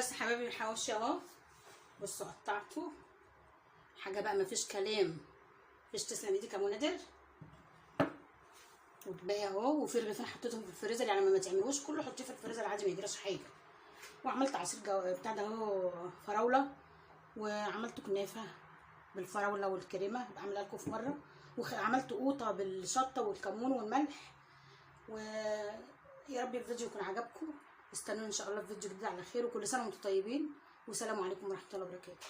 خلاص يا حبايبي الحواوشي اهو، بصوا قطعته حاجة بقى مفيش كلام، مفيش. تسلم ايدك يا ابو نادر. والباقي اهو، وفي رغيفين حطيتهم في الفريزر، يعني ما تعملوش كله حطيه في الفريزر عادي ما يجراش حاجة. وعملت عصير بتاع ده اهو فراوله، وعملت كنافه بالفراوله والكريمه، بعملها لكم في مرة. وعملت قوطه بالشطه والكمون والملح. ويا رب الفيديو يكون عجبكم. استنوني ان شاء الله في فيديو جديد على خير، وكل سنة وانتم طيبين، والسلام عليكم ورحمة الله وبركاته.